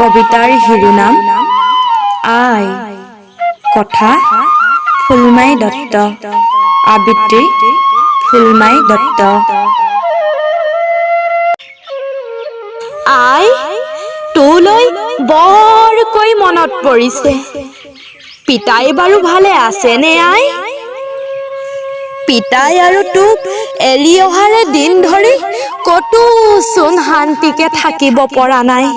কবিতাৰ শিৰোনাম আই। কথা ফুলমাই দত্ত। আবৃত্তি ফুলমাই দত্ত। আই, তোলৈ বৰকৈ মনত পৰিছে। পিতাই বাৰু ভালে আছেনে আই? পিতাই আৰু তোক এৰি অহাৰে দিন ধৰি ক'তো চোন শান্তিকে থাকিব পৰা নাই।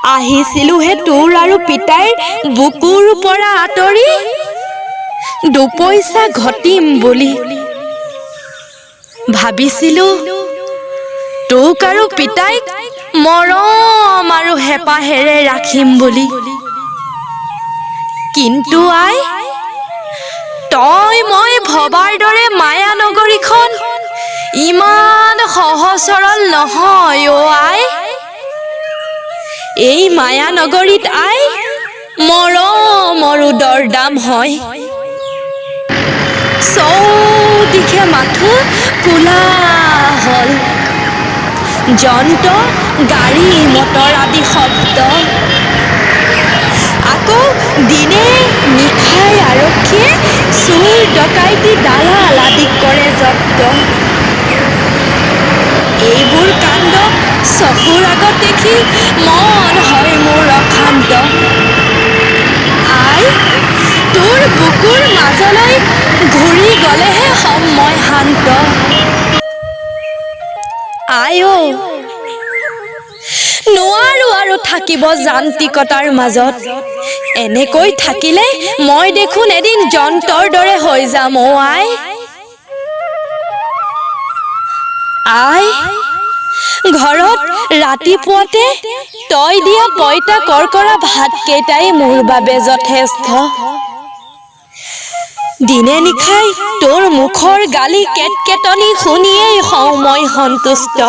আহিছিলোহে তোৰ আৰু পিতাইৰ বুকুৰ পৰা আঁতৰি দুপইচা ঘটিম বুলি। ভাবিছিলো তোক আৰু পিতাইক মৰম আৰু হেঁপাহেৰে ৰাখিম বুলি। কিন্তু আই, তই মই ভবাৰ দৰে মায়া নগৰীখন ইমান সহজ সৰল নহয় অ' আই। এই মায়া নগৰীত আই, মৰমৰো দৰদাম হয়। চৌদিশে মাথো কোলাহল, যন্ত্ৰ, গাড়ী মটৰ আদি শব্দ। আকৌ দিনে নিশাই আৰক্ষীয়ে চোৰ ডকাইতি দালাল আদিক কৰে জব্দ। এইবোৰ কাণ্ড চকুৰ আগত দেখি মন হয় মোৰ অশান্ত। আই, তোৰ বুকুৰ মাজলৈ ঘূৰি গ'লেহে হ'ম মই শান্ত। আই অ, নোৱাৰো আৰু থাকিব যান্ত্ৰিকতাৰ মাজত। এনেকৈ থাকিলে মই দেখোন এদিন যন্ত্ৰৰ দৰে হৈ যাম অ' আই। আই, ঘৰত ৰাতিপুৱাতে তই দিয়া পঁইতা কৰ্কৰা ভাতকেইটাই মোৰ বাবে যথেষ্ট। দিনে নিশাই তোৰ মুখৰ গালি কেটকেটনি শুনিয়েই হওঁ মই সন্তুষ্ট।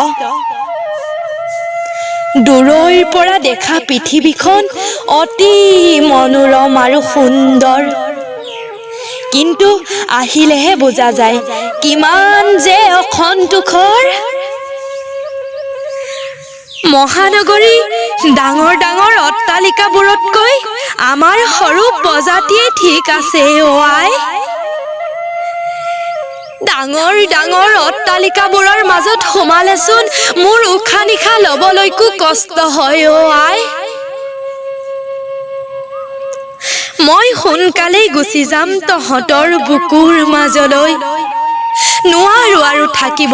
দূৰৈৰ পৰা দেখা পৃথিৱীখন অতি মনোৰম আৰু সুন্দৰ, কিন্তু আহিলেহে বুজা যায় কিমান যে অসন্তোষৰ। মহানগৰী ডাঙৰ ডাঙৰ অট্টালিকাবোৰতকৈ আমাৰ সৰু প্ৰজাতিয়ে ঠিক আছে অ' আই। ডাঙৰ ডাঙৰ অট্টালিকাবোৰৰ মাজত সোমালেচোন মোৰ উশাহ নিশাহ ল'বলৈকো কষ্ট হয় অ' আই। মই সোনকালেই গুচি যাম তহঁতৰ বুকুৰ মাজলৈ, নোৱাৰো আৰু থাকিব।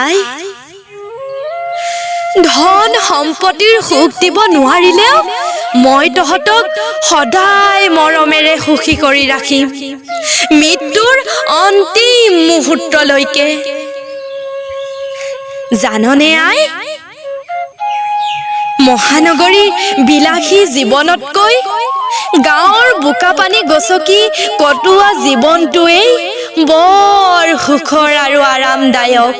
আই, ধন সম্পত্তিৰ সুখ দিব নোৱাৰিলেও মই তহঁতক সদায় মৰমেৰে সুখী কৰি ৰাখিম মৃত্যুৰ অন্তিম মুহূৰ্তলৈকে। জাননে আই, মহানগৰীৰ বিলাসী জীৱনতকৈ গাঁৱৰ বোকা পানী গচকি কটোৱা জীৱনটোৱেই বৰ সুখৰ আৰু আৰামদায়ক।